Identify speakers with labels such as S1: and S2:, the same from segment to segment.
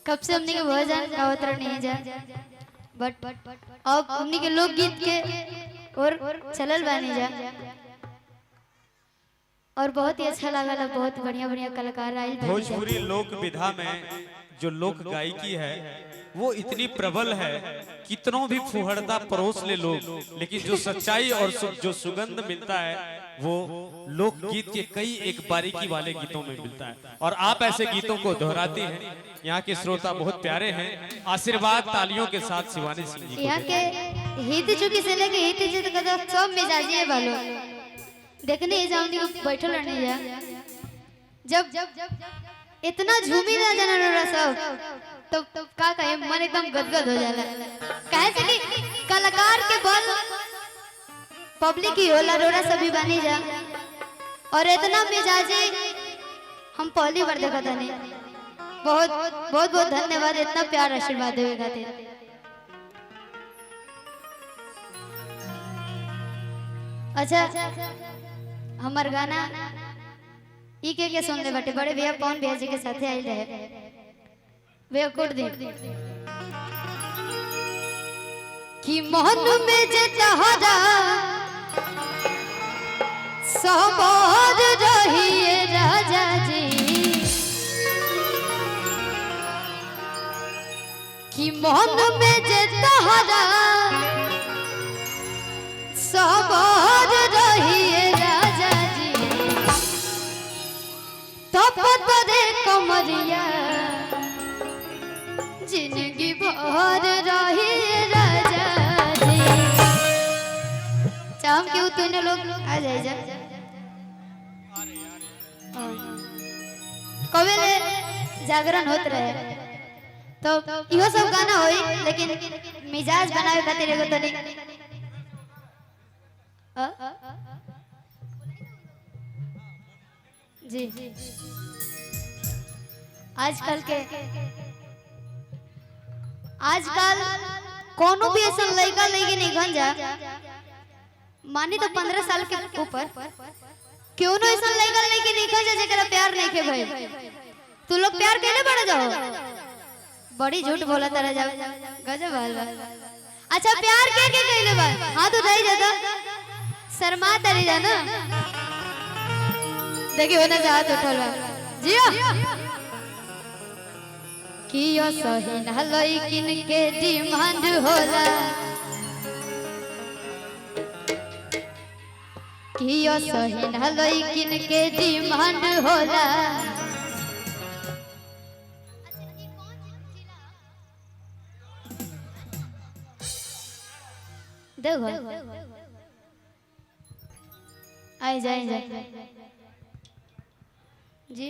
S1: कब से हमने के भजन गावत नहीं जा, बट अब हमने के लोकगीत के और चलल बानी जा और बहुत ही अच्छा लागल। बहुत बढ़िया बढ़िया कलाकार आइल बानी जा।
S2: भोजपुरी लोक विधा में जो लोक गायकी है वो इतनी प्रबल है, कितनों भी फुहड़ता परोस ले लोग, लेकिन जो सच्चाई और जो सुगंध मिलता है वो लोकगीत के कई एक बारीकी वाले गीतों में मिलता है। और आप ऐसे गीतों को दोहराती हैं। यहाँ के श्रोता बहुत प्यारे हैं। आशीर्वाद तालियों के साथ शिवानी सिंह जी को
S1: यहाँ
S2: देते हैं।
S1: के हित चुकी से लेके हित जी तक सब मिजाजी है बालो देखने ही जाऊँ को बैठल रहने जा। जब इतना झूमी ना जाना रोरा सब तो का कहे, मन एकदम गदगद हो जाला। काहे से कि कलाकार के बल पब्लिक ही होला, रोरा सभी बनी जा। और इतना मिजाजी हम पहली बार देखा था नहीं। बहुत बहुत बहुत धन्यवाद इतना प्यार आशीर्वाद देवे खातिर। अच्छा हमार गाना ई के सुन ले बाटे बड़े भैया पवन भैया जी के साथे आइल रहे भैया कोट दे कि मोहन में जे तहरा सबोर रहिए राजा जी, कि मोहन में जे तहरा सबोर रहिए राजा जी, तपत रे कमरिया जिंदगी भर रहिए राजा जी। चाहम क्यों तूने लोग आ जाए जा कबे ले जागरण होत रहे तो इहो सब गाना होई, लेकिन मिजाज बनावे खातिर एगो तनी जी। आजकल के आजकल कोनो भी ऐसा लड़का लड़की नहीं घन जा मानी तो 15 साल के ऊपर क्यों ना ऐसा लड़का लड़की नहीं घन जा जेकरा प्यार नहीं के भाई। तू लोग प्यार कैले बढ़ जाओ, बड़ी झूठ बोला तारा जाओ, गजब हाल बा। अच्छा प्यार के के कैले बा, हाँ तो रह जाता शर्मा तारी जा ना, देखिए होना चाहत उठल बा जियो कियो सही ना लइकिन के डिमांड होला, कियो सही ना लइकिन के डिमांड होला। देखो आई जाए जाए जी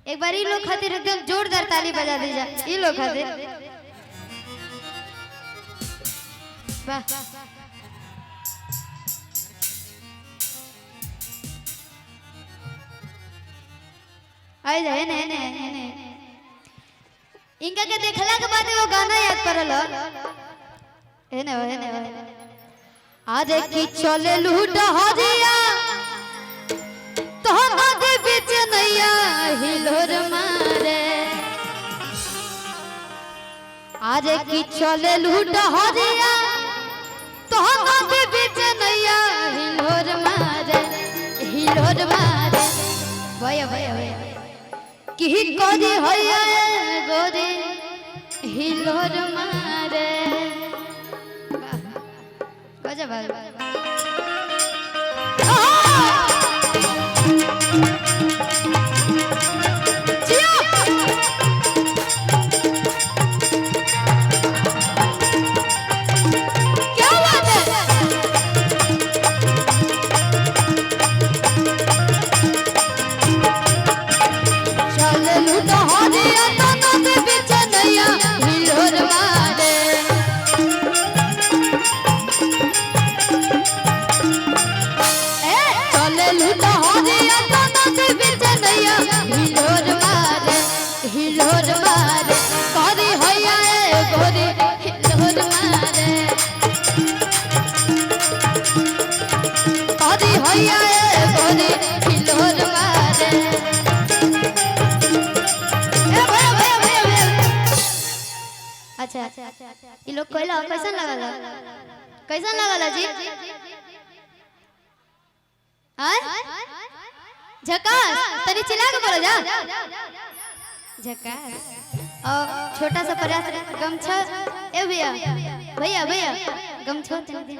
S1: एक बार ई लोग खातिर एकदम जोरदार ताली बजा दी जा ई लोग खातिर। वाह आई जाए ने ने ने इनका के देखला के बाद वो गाना याद पड़ल एने हो एने हो। अरे की चले लूट हरिया तो नदी बीच नैया हिलोर मारे, अरे की चले लूट हरिया तो नदी बीच नैया हिलोर मारे, हिलोर मारे भैया भैया भैया की करी हैया गोरी हिलोर मारे। गजब क्या बात है। चल लूट हरिया तो नदी बीच नैया हिलोर मारे, चल लूट हरिया तो नदी बीच नैया हिलोर मारे, हिलोर मारे करी हैया ए गोरी हिलोर मारे, करी हैया ए गोरी हिलोर मारे। ए भैया भैया भैया भैया अच्छा, ये लोग कहला कैसन लगल? कैसन लगल जी? हाँ, झकास। तनी चिल्ला के बोलो जा, झकास। और छोटा सा प्रयास, गमछा ए भैया भैया भैया गमछा तनी दे।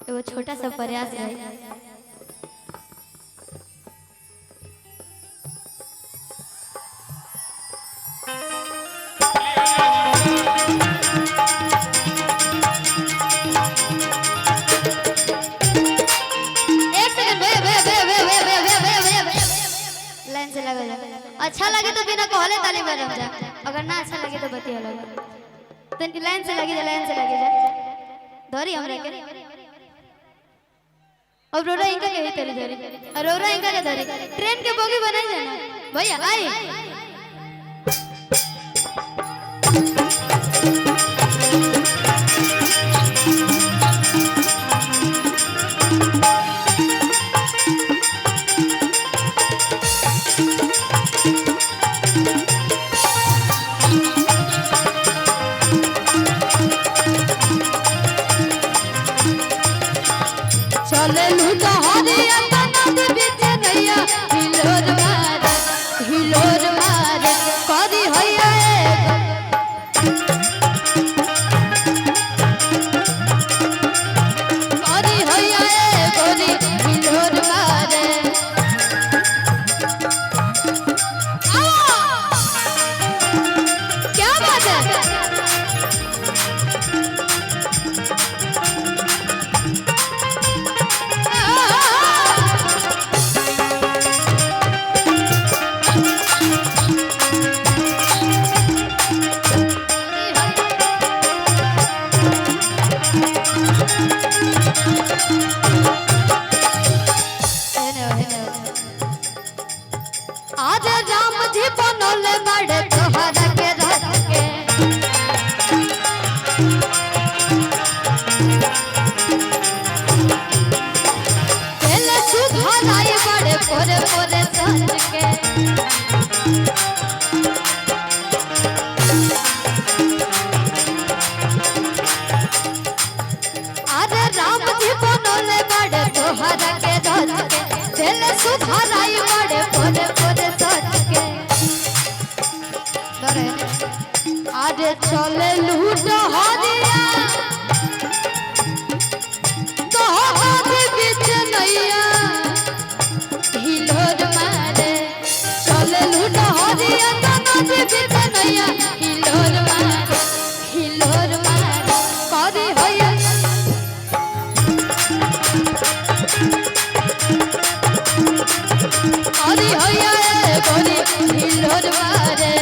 S1: एगो छोटा सा प्रयास है। एक सेकंड भैया भैया भैया भैया भैया भैया भैया भैया भैया, लाइन से लगा जा। अच्छा लगे तो बिना कहले ताली मारम जा, अगर ना अच्छा लगे तो बतिया लगा। तन लाइन से लगी जा, लाइन से लगी जा। धरी हमरा के अब रोरा इनका के भी तरी धरी, और रोरा इनका के धरी। ट्रेन के बोगी बनाई जाना भैया आई। चले लूटा हरिया तना बीते नैया, हिलोर मारे हिलोर मारे करी हैया एक। करी हैया ए गोरी हिलोर मारे। आओ! क्या बात है? आज राम जी बनल बड़े तोहरा के रथ के। दिल सुधाराई बड़े पोरे पोरे सच के। आज राम जी बनल बड़े तोहरा के रथ के, दिल सुधाराई बड़े पोरे पोरे सच के। आज चले लूट हरिया तो बीच नैया, हिलोर मारे। चले लूट हरिया तो नदी बीच नैया, हिलोर मारे हिलोर मारे करी हैया। करी हैया ए गोरी हिलोर मारे।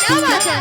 S1: क्या बात है?